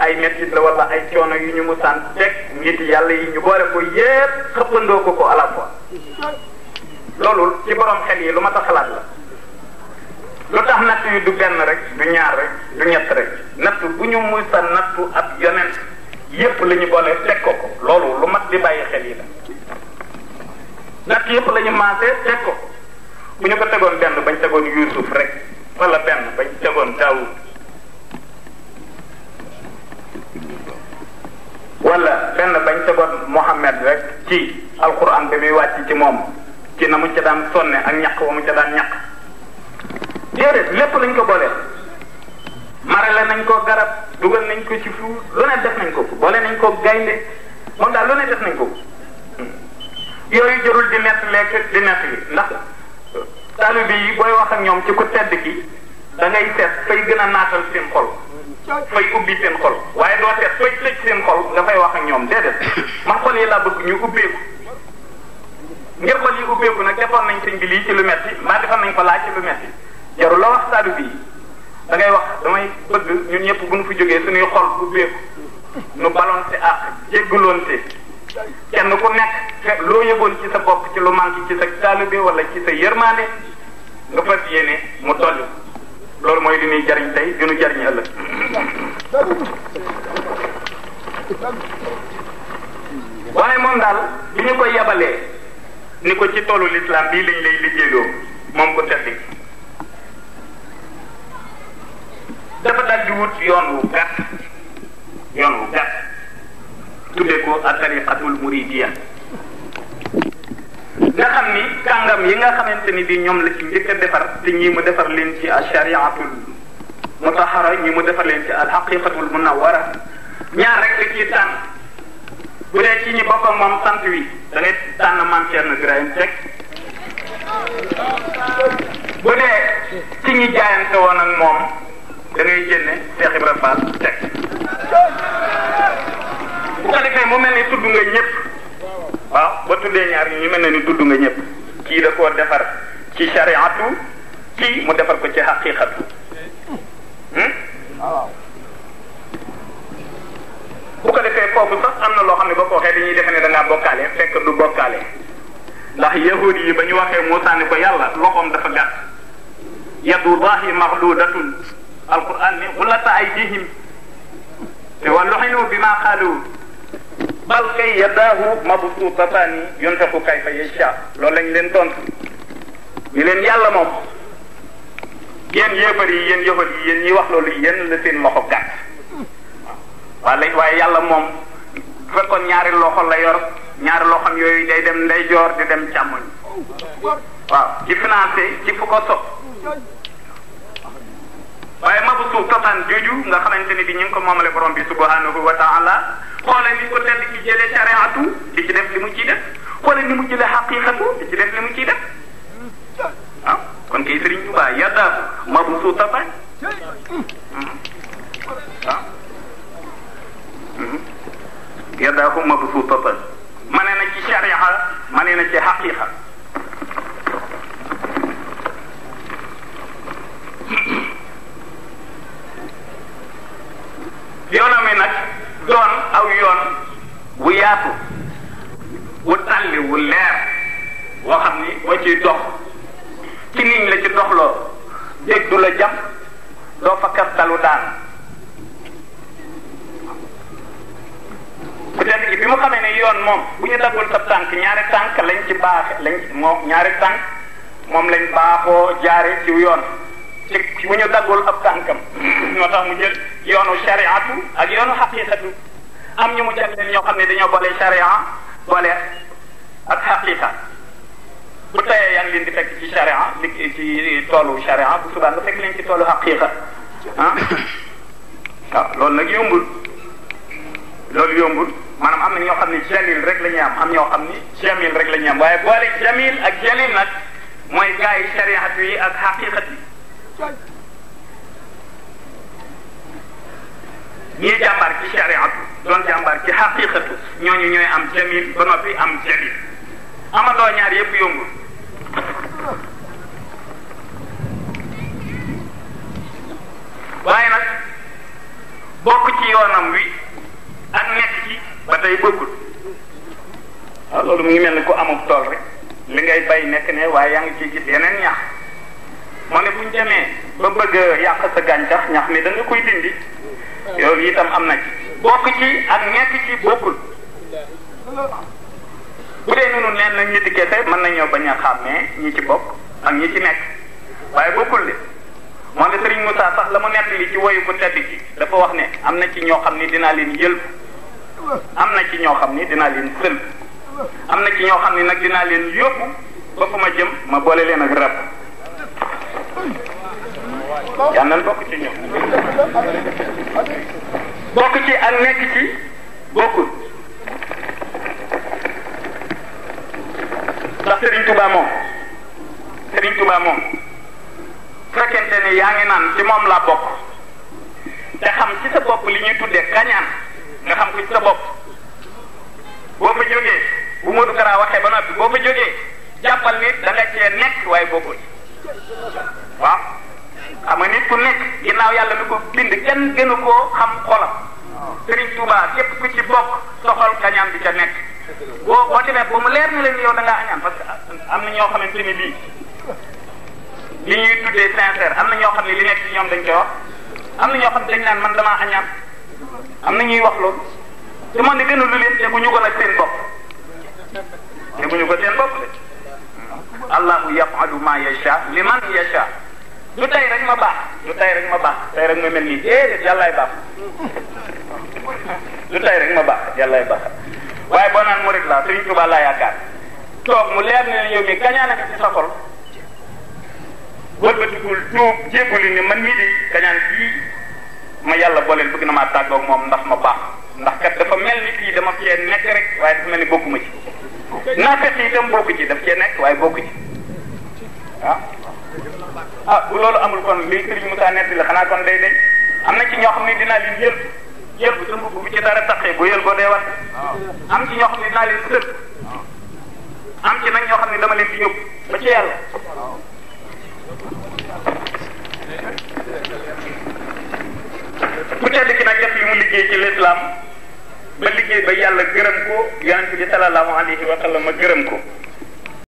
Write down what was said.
ay mettit la wala ay coono yu ñu musaan teg nit yàlla yi ñu boole ko yépp xëppandoo ko à la fois loolu ci borom xel yi lu ma tax xalaat la lu tax natt yi du benn rek du ñaar rek du ñett rek natt bu ñu musa nattu ab yonent yépp la ñu boole teg ko loolu lu mat di bàyyi xel yi la natt yépp la ñu maasee teg ko bu ñu ko tegoon benn bañ tegoon Yuusuf rek wala benn bañ tegoon Daawud wala benn bañ tegoon Muhammad rek ci alquran bi muy wàcc ci moom ci na mu ca daan sonne ak ñaq wa mu ca daan ñaq déedéet lépp lañ ko booleel marale nañ ko garab dugal nañ ko ci fu lu ne def nañ ko boole nañ ko gaynde moom daal lu ne def nañ ko yooyu jërul di nett lekk di nett li ndax taalibe yi booy wax ak ñoom ci ku tedd ki da ngay seet fay gën a naatal seen xol fay ubbi seen xol waaye doo seet fay tëj seen xol nga fay wax ak ñoom déedéet man xol yi laa bëgg ñu ubbeeku ngir xol yi ubbeeku nag defoon nañ sëñ bi lii ci lu metti mbaa defoon nañ ko laaj ci lu metti jarul la wax taalibe yi da ngay wax damay bëgg ñun ñëpp bu ñu fi jógee suñuy xol ubbeeku nu balonte ak jéggaloonte kenn ku nekk loo yëgoon ci sa bopp ci lu manqué ci sa taalibe wala ci sa yërmaande nga fas yéene mu dolli loolu mooy li ñuy jariñ tey di ñu jariñ ëllëg waaye moom daal bi ñu koy yabalee ni ko ci toolu lislaam bii lañ lay liggéeyloo moom ko teddi dafa dal di wut yoon wu gàtt tuddee ko ak tariqatul muridiya nga xam ni kàngam yi nga xamante ni bi ñoom la ci njëkk a defar te ñii mu defar leen ci ashariatul mutahara ñii mu defar leen ci alxaqiqatul munawara ñaar rek la ciy tànn bu dee ci ñi bokk ak moom sant wi da ngay tànn Maam Cerno Ibrahim Seck bu dee ci ñi jaayante woon ak moom da ngay génne Cheikh Ibrahima Fall Seck bu ko defee mu mel ni tudd nga ñëpp waaw ba tuddee ñaar ñu mel ne ni tudd nga ñëpp kii da koo defar ci shariatu kii mu defar ko ci haqiqatu bu ko defee foofu sax am na loo xam ne boo ko waxee dañuy defe ne da ngaa bokkaale fekk du bokkaale ndax yahudi yi ba ñu waxee Muusaa ni ko yàlla loxoom dafa gàtt yadullahi maxdudatun alquran ni xullata aydihim te wa lu'inu bima qaalu bal kay yadaahu mabsuutataani yunfiqu kayfa yashaa loolu lañ leen tontu ñu leen yàlla moom yéen yéefar yi yéen yëfar yi yéen ñi wax loolu yéen la seen loxo gàtt waaye yàlla moom bu fekkoon ñaari loxo la yor ñaari loxam yooyu day dem ndeyjoor di dem càmmoñ waaw ci financé ci fu ko sopp waaye mabsuutatan jooju nga xamante ni bi ñu ngi ko moomale borom bi subhanahu wa taala xoole ni ko tedd ki jëlee shariatu di ci def li mu ciy def xoole ni mu jëlee xaqiqatu di ci def li mu ciy def ah kon kay Sëriñ Tuubaa yadaahu mabsuutatan ah yadaahu mabsuutatan mane na ci sharia mane na ci xaqiqa yoonam mi nag doon aw yoon bu yaatu wu tàlli wu leer woo xam ni boo ciy dox ci niñ la ci doxloo dégg du la jam doo fa kastalu daan peut-être que bi mu xamee ne yoon moom bu ñu daggul sa tànk ñaari tànk lañ ci baaxe ñaari tànk moom lañ baaxoo jaare ci yoon ci bu ñu daggul ab tànkam moo tax mu jël yoonu shariatu ak yoonu xaqiqatu am ñu mu jàngleen ñoo xam ne dañoo boole sharia boole ak xaqiqa bu tayee yaa ngi leen di fekk ci sharia li ci toolu sharia bu subaa nga fekk leen ci toolu xaqiqa ah waaw loolu nag yombul maanaam am na ñoo xam ne jalil rek la ñuy am ñoo xam ni jamil rek la ñuy am waaye boole jamil ak jalil nag mooy gars yi shariatu yi ak xaqiqat yi ñii jàmbaar ci shariatu doon jàmbaar ci xaqiqatu ñooñu ñooy am jamil ba noppi am jalil amadoo ñaar yëpp yombul waaye nag bokk ci yoonam wi ak nekk ci ba tey bokkul. waaw loolu mu ngi mel ni ku amul tool rek li ngay bay nekk ne waaye yaa ngi ciy gis yeneen ñax moo ne buñ demee ba bëgg a yàq sa gàncax ñax mi da nga koy dindi yow itam am na ci bokk ci ak nekk ci bokkul. bu dee nunu neen nag ñi di kese mën nañoo bañ a xàmmee ñi ci bokk ak ñi ci nekk waaye bokkul de moo ne Serigne Moussa sax la mu nettali ci woyu bu tedd gi dafa wax ne am na ci ñoo xam ni dinaa leen yël am na ci ñoo xam ni dinaa leen sël am na ci ñoo xam ni nag dinaa leen yóbbu ba fu ma jëm ma boole leen ak rab yal nañ bokk ci ñoom bokk ci ak nekk ci bokkul. ndax Serigne Touba moom fekkente ne yaa ngi naan ci moom laa bokk te xam ci sa bopp li ñuy tuddee kañaan nga xam ko ci sa bopp boo fa jógee bu Modou Kara waxee ba noppi boo fa jógee jàppal nit da nga cee nekk waaye bokkul waaw xam nga nit ku nekk ginnaaw yàlla mi ko bind kenn gënu koo xam xolam Serigne Touba képp ku ci bokk soxal kañaan bi ca nekk. boo demee ba mu leer na leen yow da ngaa añaan parce que am na ñoo xamante ni lii li ñuy tuddee sincère am na ñoo xam ne li nekk ci ñoom dañ koy wax am na ñoo xam ne dañ naan man damaa añaan am na ñuy wax loolu te man de gënalu leen teguñu ko nag seen bopp teguñu ko seen bopp de allahu yafalu ma yasha liman yasha du tey rek ma baax du tey rek ma baax tey rek ma mel nii déedéet yàllaay baax du tey rek ma baax yàllaay baax waaye boo naan mu rek laa Serigne Touba laa yaakaar toog mu leer ne yow mi kañaan ak ci sa xol wëlbatikul tuub jégguli ni man mii di kañaan kii ma yàlla booleel bëgg na maa tàggoog moom ndax ma baax ndax kat dafa mel ni kii dama cee nekk rek waaye dafa mel ni bokkuma ci naa fekk itam bokku ci daf cee nekk waaye bokku ci bu loolu amul kon lii Serigne Moussa netti la xanaa kon day am na ci ñoo xam ne dinaa leen yël bu sa mbubb bu ci dara taxee bu yël ko dee wat am ci ñoo xam ne dinaa leen sël am ci nag ñoo xam ne dama leen di yóbbu ba ci yàlla ku tedd ki nag def li mu liggéey ci l'islam ba liggéey ba yàlla gërëm ko yonent bi sallallahu alayhi wa sallam ma gërëm ko